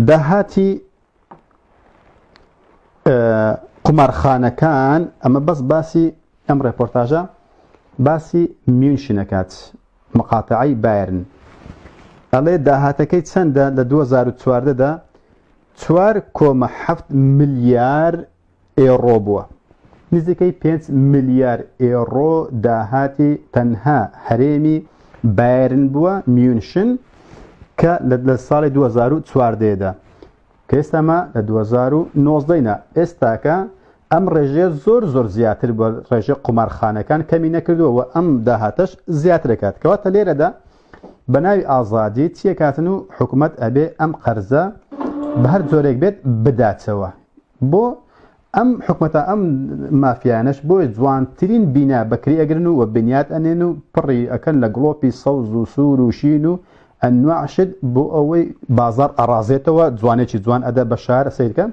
داهاتی قومارخانەکان ئەمە بەس باسی ئەم ڕێپۆرتاژە باسی میونشنەکات مقاتعەی بایرن ئەڵێ داهاتەکەی چەندە لە 2014 دا 4.7 ملیار ئێڕۆ بووە نزیکەی 5 ملیار ئێڕۆ داهاتی تەنها هەرێمی بایرن بووە میونشن کە لە ساڵی 2014 دا کە ئێستا مە لە 2019 نا ئێستاکە ئەم ڕێژەیە زۆر زۆر زیاتر بووە ڕێژەی قومارخانەکان کەمی نەکردووە و ئەم داهاتەش زیاتر دەکات کەواتە لێرەدا بە ناوی ئازادی چیەکاتن و حکومەت ئەبێ ئەم قەرزە بە هەر جۆرێک بێت بداتەوە بۆ ئەم حکومەتە ئەم مافیانەش بۆیە جوانترین بینا بەکری ئەگرن و بنیات ئەنێن و پڕی ئەکەن لە گڵۆپی سەوز و سوور و شین و ئەنواع شت بۆ ئەوەی بازاڕ ئەڕازێتەوە جوانێکی جوان ئەدە بە شار سەیرکە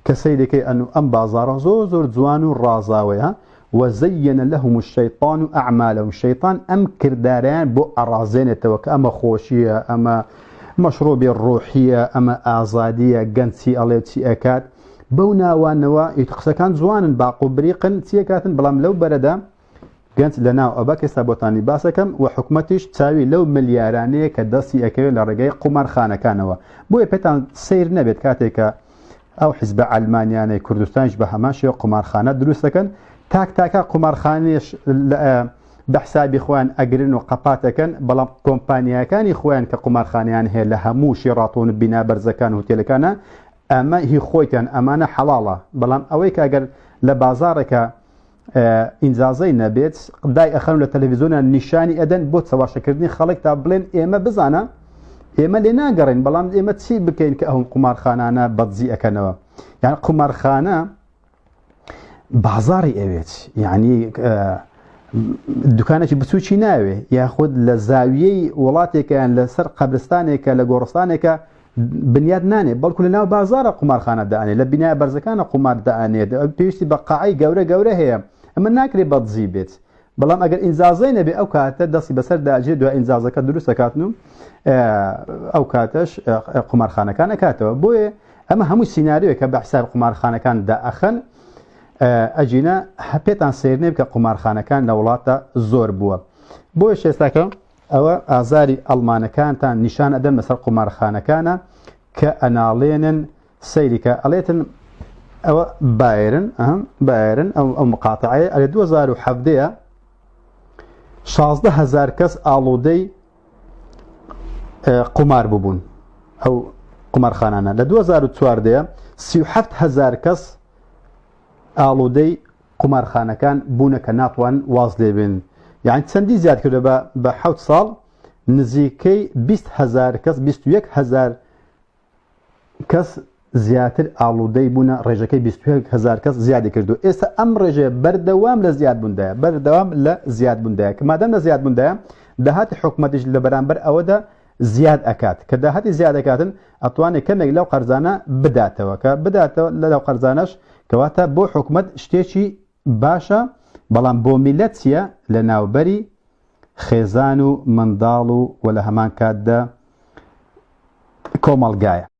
کە سەیرەکەی ئەنو ئەم بازاڕە زۆر زۆر جوان و ڕازاوەیە وزین لهم الشیطان اعمالهم شەیطان ئەم کردارەیان بۆ ئەڕازێنێتەوە کە ئەمە خۆشیە ئەمە مەشڕوبی ڕۆحیە ئەمە ئازادیە گەنج چی ئەڵێ چی ئەکات بەو ناوانەوە ئیت قسەکان جوانن باق و بریقن چیەکاتن بەڵام لەو بەرەدا گەنج لە ناو ئەبا کە ئێستا بۆتانی باسەکەم و حکومەتیش چاوی لەو ملیارانەیە کە دەستی ئەکەوێت لە ڕێگەی قومارخانەکانەوە بۆیە پێتان سەیر نەبێت کاتێک کە ئەو حیزبە عەلمانیانەی کوردستانیش بە هەمان شێوە قومارخانە دروست دەکەن تاک تاکە قومارخانەیش بە حسابی خۆیان ئەگرن و قەپات ئەکەن بەڵام کۆمپانیاکانی خۆیان کە قومارخانەیان هەیە لە هەموو شیڕاتۆن و بینا بەرزەکان و هوتێلەکانە ئەمە هی خۆیتان ئەمانە حەڵاڵە بەڵام ئەوەی کە ئەگەر لە بازاڕێکە ئینجازەی نەبێت دای ئەخەن لە تەلەڤیزیۆنە نیشانی ئەدەن بۆ چەواشەکردنی خەڵک تا بڵێن ئێمە بزانە ئێمە لێ ناگەڕین بەڵام ئێمە چی بکەین کە ئەو قومارخانانە بەدزی ئەکەنەوە یان قومارخانە بازاری ئەوێت یعنی دوکانێکی بچوکی ناوێ یاخود لە زاویەی وڵاتێکیان لەسەر قەبرستانێکە لە گۆڕستانێکە بنیات نانێ بەڵکو لە ناو بازارە قومارخانە دانێ لە بینایە بەرزەکانە قومار دانێت پێویستی بە قاعی گەورە گەورە هەیە ئەمە ناکرێ بەدزی بێت بەڵام ئەگەر ئینجازەی نەبێ ئەو کاتە دەستی بەسەر داجێ دوای ئینجازەکە دروست دەکاتن و ئەو کاتەش قومارخانەکان ئەکاتەوە بۆیە ئەمە هەموو سیناریۆیەکە بە حساب قومارخانەکان دائەخەن ئەگینا پێتان سەیر نەبێت کە قومارخانەکان لە وڵاتە زۆر بووە بۆیە ئێستاکە ئەوە ئازاری ئەڵمانەکانتان نیشان ئەدەن بەسەر قومارخانەکانە کە ئەناڵێنن سەیری کە ئەڵێتن ئەوە بایرن ئەهم بایرن ئەو ئەو مقاتعەیە ئەلێ 2017 16 هزار کەس ئاڵوودەی قومار ببوون ئەو قومارخانانە لە 2014 37 هزار کەس ئاڵوودەی قومارخانەکان بوونە کە ناتوان واز لێ بێن یعنی چەندی زیاد کردو بە بە حەوت ساڵ نزیکەی 20 هزار کەس 21 هزار کەس زیاتر ئاڵوودەی بوونە ڕێژەکەی 21 هزار کەس زیادی کردو ئێستا ئەم ڕێژەیە بەردەوام لە زیادبووندایە بەردەوام لە زیادبووندایە کە مادەم لە زیادبووندایە داهاتی حکومەتیش لە بەرامبەر ئەوەدا زیاد ئەکات کە داهاتی زیاد ئەکاتن ئەتوانێت کەمێک لەو قەرزانە بداتەوە کە بداتەوە لەو قەرزانەش کەواتە بۆ حکومەت شتێکی باشە بەڵام بۆ میلەت چییە لە ناوبەری خێزان و منداڵ و وە لە هەمان کاتدا کۆمەڵگایە.